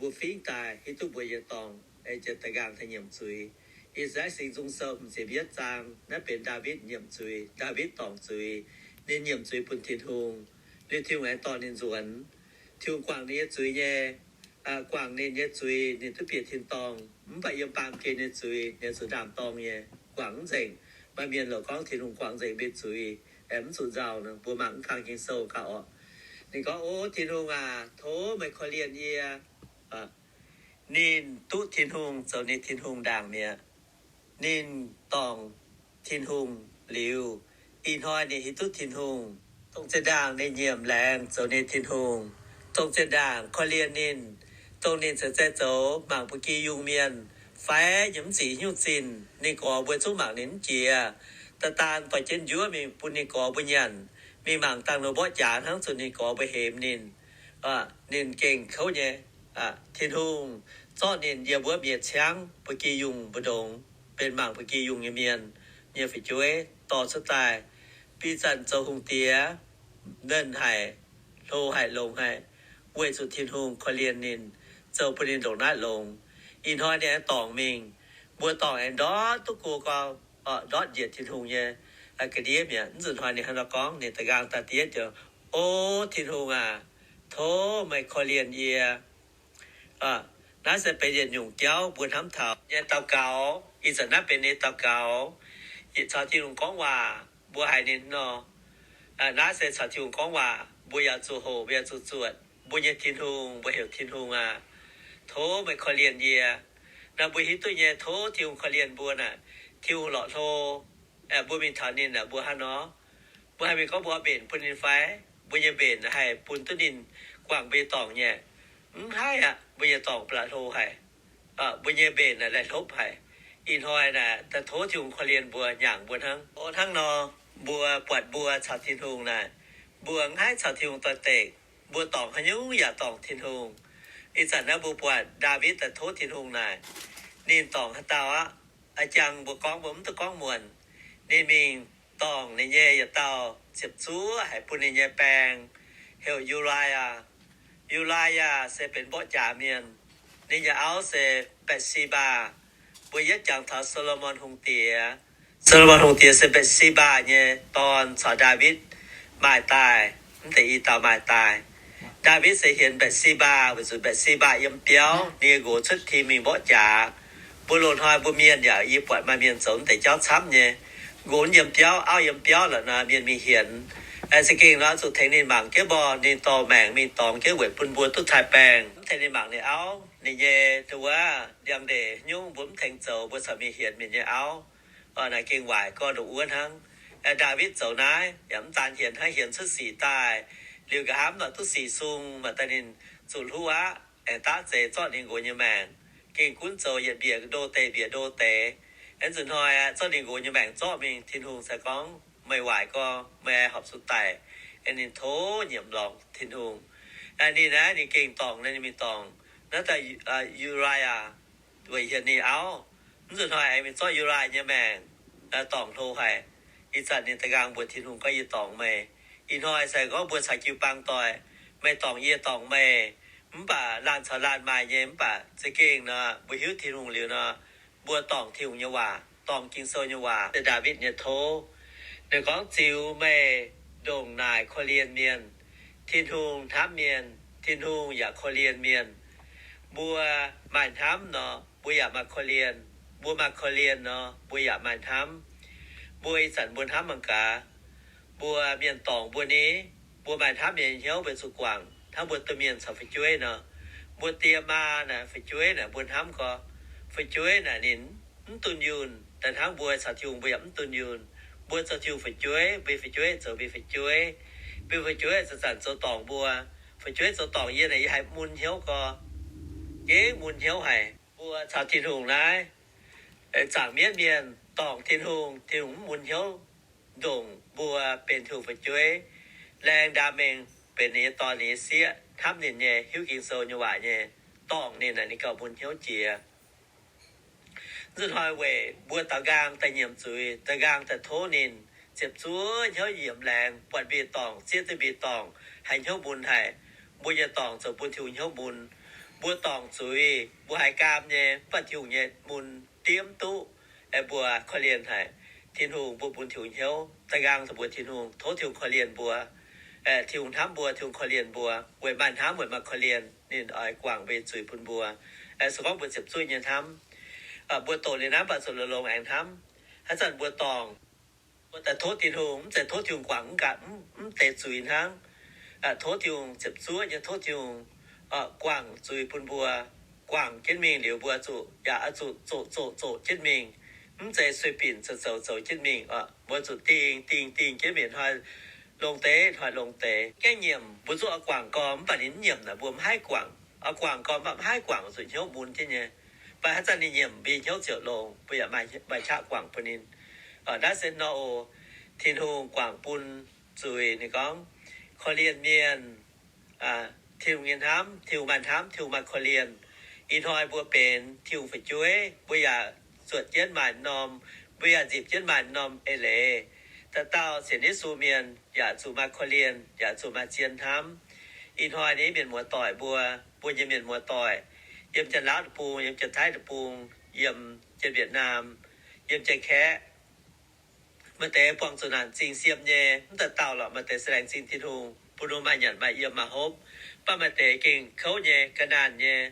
mbuo fingx daaih hiuv duqv mbuo nyei dorngc, aengx jiex da'nqaang daaih nyiemc zuiz. Ih zanc naaiv Singx Nzung Sou hmz ziepc yietv zaang, naaiv benx Ndaawitv nyiemc zuiz, Ndaawitv dorngc zuiz. Ninh nyiemc zuiz bun Tin-Hungh, liuz Tin-Hungh aengx dorh ninh nzuonx. Tin-Hungh guangc ninh nyei zuiz nyei, guangc ninh nyei zuiz, ninh duqv bieqc tin-dorngh. Mv baac yiem baamh gen nyei zuiz ninh zuqc ndaam dorng nyei, guangc mv nzengc. Maaih mienh lorqc gorngv Tin-Hungh guangc nzengc mbuo zuiz, mv zuqc nzauh. Mbuo mangc mv kang Ging-Sou gaax orqc. Ninh gorngv, O Tin-Hungh aac, tov meih korv-lienh yie. Ninh duqv Tin-Hungh zoux ninh Tin-Hungh ndaangc mi'aqv. Ninh dorngc Tin-Hungh liuz, ih hnoi ninh hiuv duqv Tin-Hungh, dongh zinh ndaangc ninh nyiemc laengz zoux ninh Tin-Hungh, dongh zinh ndaangc korv-lienh ninh, dongh ninh ceix zeiv zoux mangc ba'gi yungh mienh fai nyei mv zic nyungc zinh, ninh gorx mbuo zungv mangc ninh mv jiex. Daaih daan dorh jienv njuov mingh bun ninh gorx mbuo nyanc, mingh mangc dangh ninh mborqv jaax hnangv zuqc ninh gorx mbuo hemx ninh. Ninh gengh kouv nyei. Tin-Hungh zorqv ninh yiem wuov miev ciangv ba'gi yungh mbu'ndongx, benx mangc ba'gi yungh nyei mienh nyei fu'jueiv dorh cuotv daaih, bic zanc zoux hungh diex, nernh haic, hlo haic, longx haic, weic zuqc Tin-Hungh korv-lienh ninh, zoux bun ninh ndongc naaiv longx. Ih hnoi ninh aengx dorngc mingh, mbuo dorngc aengx ndortv duqv go gau, ndortv njiec Tin-Hungh nyei ga'ndiev mi'aqv. Mv nzunc hnoi ninh hnangv nor gorngv, ninh da'nqaang daaih diev ziouc, O Tin-Hungh aac, tov meih korv-lienh yie. Naaiv se benx yietc nyungc jauv mbuo hnamv taux nyei daux gaux. Ih zanc naaiv benx ninh daux gaux, yietc caux Tin-Hungh gorngv waac, mbuo haiz ninh nor. Naaiv se caux Tin-Hungh gorngv waac, mbuo yaac zuqc hoqc, mbuo yaac zuqc zuotc. Mbuo nyei Tin-Hungh, mbuo heuc Tin-Hungh aac, tov meih korv-lienh yie. Naaiv mbuo hiuv duqv nyei, tov Tin-Hungh korv-lienh mbuo naaic, Tin-Hungh lorqc hlo. Mbuo mingh taux ninh aeqv, mbuo hnangv nor, mbuo haih mingh gorngv mbuo oix mbenc bun ninh fai? Mbuo nyei mbenc haih bun duqv ninh guangc mbuo nyei dorngc nyei? Mv haih aqv. Mbuo nyei dorngc ba'laqc hlo haic. Mbuo nyei mbenc naaic laih hlopv haic. Ih hnoi naaic daaih tov Tin-Hungh korv-lienh mbuo, nyaangc mbuo hnangv. O, hnangv nor, mbuo buatc mbuo caux Tin-Hungh naaic, mbuo mv haih caux Tin-Hungh doix-dekc. Mbuo dorngc haaix nyungc yaac dorngc Tin-Hungh. Ih zanc naaiv mbuo buatc Ndaawitv daaih tov Tin-Hungh naaic, ninh dorngc haaix dauh aqv? A'jang mbuo gorngv mbuo mv duqv gorngv muonc. Ninh mingh dorngc ninh nyei yietc dauh ziepc zuoqv haic bun ninh nyei baeng, heuc Yu^li^yaa. Yu^li^yaa se benx mborqv jaax mienh. Ninh nyei auv se Mbatc^si^mbaa. Mbuo yietv jangx taux So^lo^morn Hungh Diex. So^lo^morn Hungh Diex se Mbatc^si^mbaa nyei dorn caux Ndaawitv maaih daaih, mv deix i dauh maaih daaih. Ndaawitv se hienx Mbatc^si^mbaa weic zuqc Mbatc^si^mbaa yiem biauv, ninh nyei nqox cuotv tim mingh mborqv jaax. Mbuo loz-hnoi mbuo mienh yaac, yie buatc maaih mienh zoux mv deix jauv camv nyei. Nqox yiem biauv, auv yiem biauv lorqc nor, mienh mingh hienx. Za'gengh nor zuqc tengx ninh mangc jienv mborh ninh dorh maengc mingh dorngx jienv weic bun mbuo duqv taaih baengh. Mv tengx ninh mangc ninh auv, ninh nyei wuov ndiangx-ndeic nyungc mbuo mv tengx zoux, mbuo corc mingh hienx mienh nyei auv. Naaic gengh waaic gorngv ndongc wuov hnangv. Ndaawitv zoux naaiv yaac mv daan hienx hnangv, hienx cuotv sic daaih, liuz nqa'haav mv lorqc duqv sic sung, maaih daaih ninh zuqc hluv aqv, aengx daav zeix zorqv ninh nqox nyei maengc. Gengh gunv zoux yietc mbiec ndo deix mbiec ndo deix. Aengx nzunc hnoi aqv, zorqv ninh nqox nyei maengc zorqv mingh, Tin-Hungh se gorngv, meih waaic gorx, meih aengx horpc zuqc daic. Aengx ninh tov nyiemc lorngc Tin-Hungh. Ninh naaiv ninh gengh dorngc, ninh mingh dorngc naaiv dauh Yu^li^yaa weic hienx ninh auv. Mv nzunc hnoi aengx mingh zorqv Yu^li^yaa nyei maengc, dorngc hlo haic. Ih zanc ninh da'nqaang mbuox Tin-Hungh gorngv, yie dorngc meih. Ih hnoi se gorngv mbuo caux jiu-baang doic, meih dorngc yie, dorngc meih. Mv baac laanh caux laanh maaih nyei, mv baac za'gengh nor, mbuo hiuv Tin-Hungh liuz nor, mbuo dorngc Tin-Hungh nyei waac, dorngc Ging-Sou nyei waac. Ndaawitv nyei tov, ninh gorngv, ziux meih ndongc naaic korv-lienh mienh. Tin-Hungh hnamv mienh, Tin-Hungh yaac korv-lienh mienh. Mbuo maaih hnamv nor, mbuo yaac maaih korv-lienh. Mbuo maaih korv-lienh nor, mbuo yaac maaih hnamv. Mbuo ih zanc mbuo hnamv mangc gaax, mbuo mienh dorngc mbuo ni, mbuo maaih hnamv nyei hnyouv mbuo zuqc guangc hnangv mbuo domh mienh caux fu'jueiv nor. Mbuo die maa naaic fu'jueiv naaic mbuo hnamv gorx, fu'jueiv naaic ninh mv dunh yunh. Daaih hnangv mbuo caux Tin-Hungh mbuo yaac mv dunh yunh. Mbuo zoux Tin-Hungh fu'jueiv, mbuo fu'jueiv zoux mbuo fu'jueiv. Mbuo fu'jueiv zanc-zanc zoux dorngc mbuo. Fu'jueiv zoux dorngc yie naaic yie haih mun hnyouv gorx, gengh mun hnyouv haic. Mbuo caux Tin-Hungh naaiv, zaangc mienv mienh dorngc Tin-Hungh, Tin-Hungh mv mun hnyouv ndongc mbuo benx Tin-Hungh fu'jueiv. Laengz ndaam mengh benx ninh nyei dorn, ninh nyei sieqv, hnamv ninh nyei, hiuv Ging-Sou nyei waac nyei, dorngc ninh naaic ninh gauh mun hnyouv jiex. Nzunc hnoi weic mbuo da'nqaang daaih nyiemc zuiz, da'nqaang daaih tov ninh, ziepc zuoqv hnyouv yiemx laengz, buatc mbic dorngc, zieqv duqv mbic dorngc, haiz hnyouv mun haic. Mbuo nyei dorngc zoux bun Tin-Hungh hnyouv mun. Mbuo dorngc zuiz, mbuo haiz gaam nyei, mv baac Tin-Hungh nyei mun diemv duqv, aengx mbuo korv-lienh haic. Tin-Hungh mbuo bun Tin-Hungh hnyouv, da'nqaang mbuox Tin-Hungh, tov Tin-Hungh korv-lienh mbuo. Tin-Hungh hnamv mbuo, Tin-Hungh korv-lienh mbuo, weic maaih hnamv, weic maaih korv-lienh, ninh oix guangc mbuo nyei zuiz bun mbuo. Se gorngv mbuo ziepc zuoqv nyei hnamv, mbuo doqc liuz naaiv mv baac zuqc longx-longx aengx hnamv. Haaix zanc mbuo dorngc, mbuo daaih tov Tin-Hungh, mv zeiz tov Tin-Hungh guangc mv deix zuiz hnangv. Tov Tin-Hungh ziepc zuoqv nyei, tov Tin-Hungh guangc zuiz bun mbuo, guangc jienv mingh liuz mbuo zuqc yaac oix zuqc zoqc zoqc zoqc jienv mingh, mv zeiz sueih binc zoux zoux zoux jienv mingh. Mbuo zuqc dingh dingh dingh jienv mingh, hnoi longx deix hnoi longx deix. Gaengh nyiemc, mbuo zuqc oix guangc gorn, mv baac ninh mv nyiemc naaic mbuo mv haih guangc. Oix guangc gorn mv baac mv haih guangc, zuqc hnyouv mun jienv nyei. Mv baac haaix zanc ninh nyiemc, mbuo nyei hnyouv ziouc longx, mbuo yaac maaih qaqv guangc bun ninh. Naaiv se nor oc, Tin-Hungh guangc bun zuiz. Ninh gorngv, korv-lienh mienh, Tin-Hungh nyei hnamv, Tin-Hungh maaih hnamv, Tin-Hungh maaih korv-lienh. Ih hnoi mbuo benx Tin-Hungh fu'jueiv, mbuo yaac zuotc jienv maaih norm, mbuo yaac nzipc jienv maaih norm eix leiz. Dauh dauh sienx Yesu mienh yaac zuqc maaih korv-lienh, yaac zuqc maaih zien hnamv. Ih hnoi nyei mienh muoz-doic mbuo, mbuo nyei mienh muoz-doic, yiem Janx-Laauv deic-bung, yiem Janx-Taiv deic-bung, yiem Janx-Wietc^naam, yiem Janx-Kaeqv, maaih deix buangh zuqc naanc zingh siem nyei, mv dauh dauh lorqc. Maaih deix se laengz zingh Tin-Hungh bun ninh maaih nyanc maaih yiem maaih hopv. Mv baac maaih deix gengh kouv nyei, ga'naanh nyei.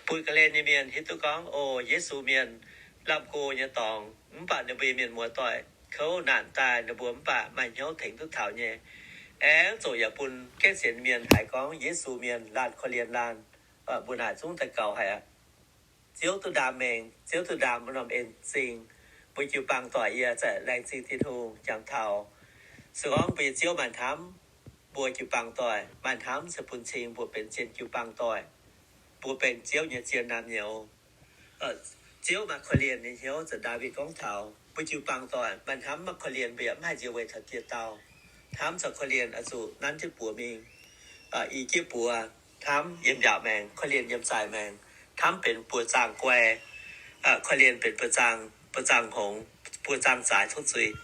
Bun ga'hlen nyei mienh hiuv duqv gorngv, o, Yesu mienh lamh go nyei dorngx, mv baac ninh mbuo nyei mienh muoz-doic kouv naanc daaih, ninh mbuo mv baac maaih hnyouv tengx duqv taux nyei. Aengx zoqc yaac bun gaengh sienx mienh haiz gorngv Yesu mienh laanh korv-lienh laanh. Mbuo naaic zungv daaih gaux haic aqv. Ziouv duqv ndaam maengx, Ziouv duqv ndaam wuov norm en-zingh. Mbuo jiu-baang doic yie zaqc laengz zingh Tin-Hungh jangx taux, se gorngv mbuo nyei Ziouv maaih hnamv, mbuo jiu-baang doic maaih hnamv se bun cing mbuo benx zien jiu-baang doic, mbuo benx Ziouv nyei zien naamh nyouz. Ziouv maaih korv-lienh nyei hnyouv, zanc Ndaawitv gorngv taux mbuo jiu-baang doic maaih hnamv maaih korv-lienh, mbuo yaac mv haih nzie weih taux dieh dauh. Hnamv caux korv-lienh oix zuqc nanv jienv buoz mingh. I jieqv buoz, hnamv yiem njaaux maengx, korv-lienh yiem zaaix maengx. Hnamv benx buoz-zaangh guai, korv-lienh benx buoz-zaangh, buoz-zaangh hngongx, buoz-zaangh zaaix tov zuiz.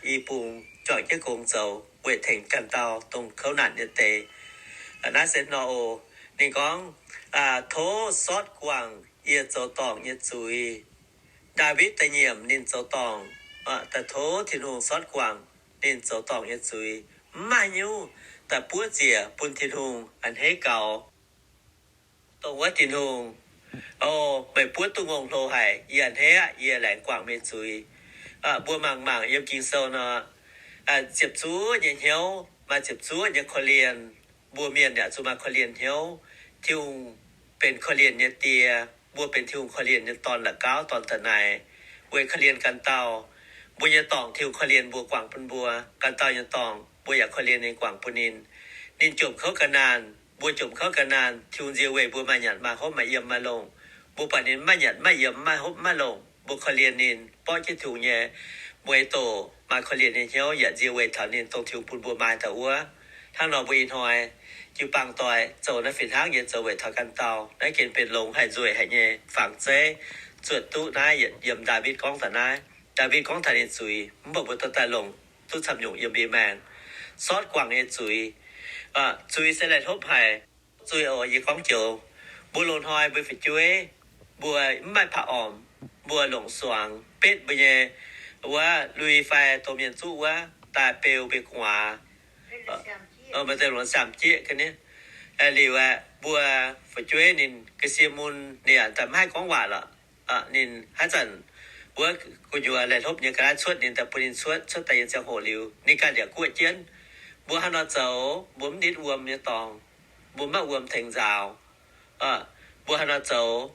I bung juangc jienv gong zoux weic tengx ganh dauh dongh kouv naanc nyei deix. Naaiv se nor oc. Ninh gorngv, tov sortv guangc yie zoux dorngc nyei zuiz. Ndaawitv da'nyiemc ninh zoux dorngc, daaih tov Tin-Hungh sortv guangc ninh zoux dorngc nyei zuiz. Mv maaih nyungc daaih buov ziec bun Tin-Hungh a'hneiv gaux. Dongh wuov Tin-Hungh, o, meih buov duqv ngongh hlo haic, yie a'hneiv aqv, yie laengz guangc meih zuiz. Mbuo mangc mangc yiem Ging-Sou nor, ziepc zuoqv nyei hnyouv, maaih ziepc zuoqv nyei korv-lienh. Mbuo mienh yaac zuqc maaih korv-lienh hnyouv. Tin-Hungh benx korv-lienh nyei Die, mbuo benx Tin-Hungh korv-lienh nyei dorn la'gauv, dorn da'naaic, weic korv-lienh ganh dauh. Mbuo nyei dorngc Tin-Hungh korv-lienh mbuo guangc bun mbuo, ganh dauh nyei dorngc mbuo yaac korv-lienh ninh guangc bun ninh. Ninh jomc kouv ga'naanh, mbuo jomc kouv ga'naanh, Tin-Hungh nzie weih mbuo maaih nyanc maaih hopv maaih yiem maaih longc. Mbuo buatc ninh maiv nyanc maiv yiem maiv hopv maiv longc, mbuo korv-lienh ninh, borqv jienv Tin-Hungh nyei mueiz doc, maaih korv-lienh nyei hnyouv yaac nzie weih taux ninh dongh Tin-Hungh bun mbuo maaih daaih wuov. Hnangv nor mbuo ih hnoi jiu-baang doic zoux naaiv fih hnangv nyei zoux weic taux ganh dauh. Naaiv gengh benx longx haic nzueic haic nyei fangx zeiv, zuotc duqv naaiv yietc yiem Ndaawitv gorngv daaih naaiv. Ndaawitv gorngv taux ninh zuiz, mv baac mbuo dorh daaih longc duqv camv nyungc yiem mbuo maengc. Sortv guangc nyei zuiz, zuiz se laih hlopv haic. Zuiz oc, yie gorngv joux, mbuo loz-hnoi mbuo fu'jueiv, mbuo mv maaih paq ormc, mbuo longc suangx betv mbuo nyei wuov lui fai domh mienh zuqv wuov daaih beu mbuo gu'nguaaz. Maaih deix longc saamh jieqv ga'ni. Liuz aeqv, mbuo fu'jueiv ninh ga'sie mun, ninh yaac daaih mv haih gorngv waac lorqc. Ninh haaix zanc wuov gu'nyuoz laih hlopv nyei ga'naaiv cuotv, ninh daaih bun ninh cuotv, cuotv daaih nyei ziangh hoc liuz, ninh ganh yaac guoqv jienv. Mbuo haaix nor zoux, mbuo mv nitv wuom nyei dorngx, mbuo mv maaih wuom tengx nzaaux. Mbuo haaix nor zoux,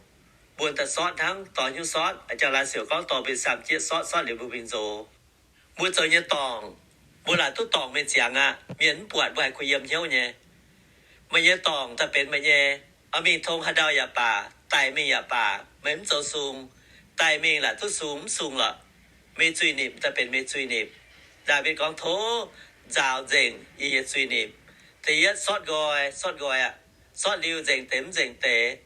mbuo daaih sortv hnangv dorh hnyouv sortv, jangx laaix siouc gorngv dorh mbuo saamh jieqv sortv, sortv liuz mbuo mingh nzox. Mbuo zoux nyei dorngc, mbuo laaic duqv dorngc mingh ziangx aqv. Mienh mv buatc mbuo haiz kuh yiem hnyouv nyei. Meih nyei dorngc daaih benx meih nyei. Oix mingh tong haaix ndau yaac baac, daic mingh yaac baac, meih mv zoux sung. Daic mingh laaic duqv sung, mv sung lorqc, meih zuiz-nipc daaih benx meih zuiz-nipc. Ndaawitv gorngv, tov nzaaux nzengc yie nyei zuiz-nipc. Da'yietv sortv nqoi, sortv nqoi aqv. Sortv liuz nzengc deix mv nzengc deix,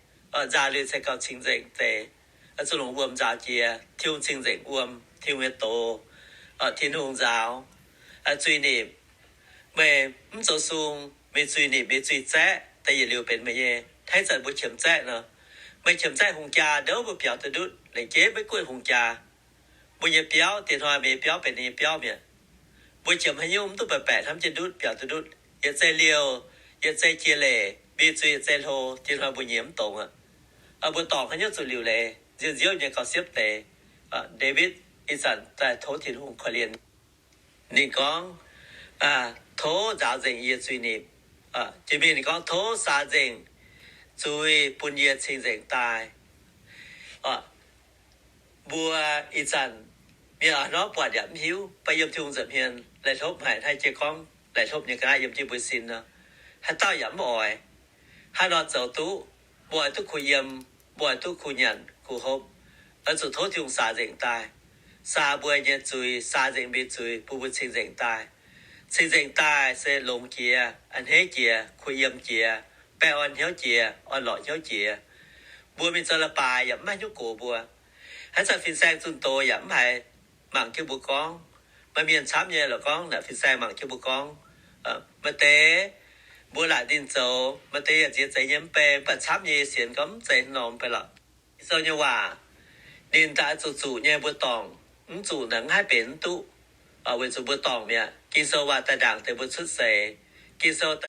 nzaaux liuz se gauh cing-nzengc deix. Zuqc longc wuom nzaaux jiex, Tin-Hungh cing-nzengc wuom, Tin-Hungh nyei doz, Tin-Hungh nzaaux. Zuiz-nipc, meih mv zoux sung, meih zuiz-nipc, meih zuiz zaeqv, da'yietv liuz benx meih nyei. Haaix zanc mbuo qiemx zaeqv nor, meih qiemx zaeqv hungh jaa ndouv mbuo biaux duqv ndutv, lengc jeiv maiv gunv hungh jaa. Mbuo nyei biauv, diex hnoi mienh nyei biauv benx ninh nyei biauv mi'aqv. Mbuo qiemx haaix nyungc mv duqv baeqc baeqc hnamv jienv ndutv biaux duqv ndutv. Yietc zei liouh, yietc zei jiex leic, mbiv zuiz yietc zei hlo, diex hnoi mbuo nyei mv dongz aqv. Mbuo dorngc haaix nyungc zuqc liuc leiz, nziouv nziouv nyei gauh siepv deix. Ndaawitv ih zanc daaih tov Tin-Hungh korv-lienh. Ninh gorngv, Tov nzaaux nzengc yie zuiz-nipc. Jiex mingh ninh gorngv, Tov saa nzengc zuiz bun yie cing-nzengc daaih. Mbuo ih zanc mienh a'hneiv buatc yaac mv hiuv, mv baac yiem Tin-Hungh nza'hmien laih hlopv haic, hnangv jiex gorngv laih hlopv nyei ga'naaiv yiem jienv mbuo sin nor, haaix dauh yaac mv oix. Haaix nor zoux duqv, mbuo oix duqv kuh yiem, mbuo oix duqv kuh nyanc kuh hopv, oix zuqc tov Tin-Hungh saa nzengc daaih, saa mbuo nyei zuiz, saa nzengc mbuo nyei zuiz, bun mbuo cing-nzengc daaih. Cing-nzengc daaih se longx jiex, a'hneiv jiex, kuh yiem jiex, baengh orn hnyouv jiex, orn-lorqc hnyouv jiex. Mbuo mingh zoux leiz-baaix yaac mv maaih hnyouv gox mbuo. Haaix zanc fin-saeng zunh doz yaac mv haiz mangc jienv mbuo gorngv. Maaih mienh camv nyei lorqc gorngv naaic fin-saeng mangc jienv mbuo gorngv. Maaih deix mbuo laaic ninh zoux, maaih deix yaac nziex zeiz nyei mv bei, mv baac camv nyei sienx gorngv mv zeiz haaix norm mv bei lorqc. Ging-Sou nyei waac, ninh daaih zuqc zuqc nyei mbuo dorngc, mv zuqc naaic mv haih benx mv duqv, weic zuqc mbuo dorngc mi'aqv. Ging-Sou waac daaih ndaangc deix mbuo cuotv seix. Ging-Sou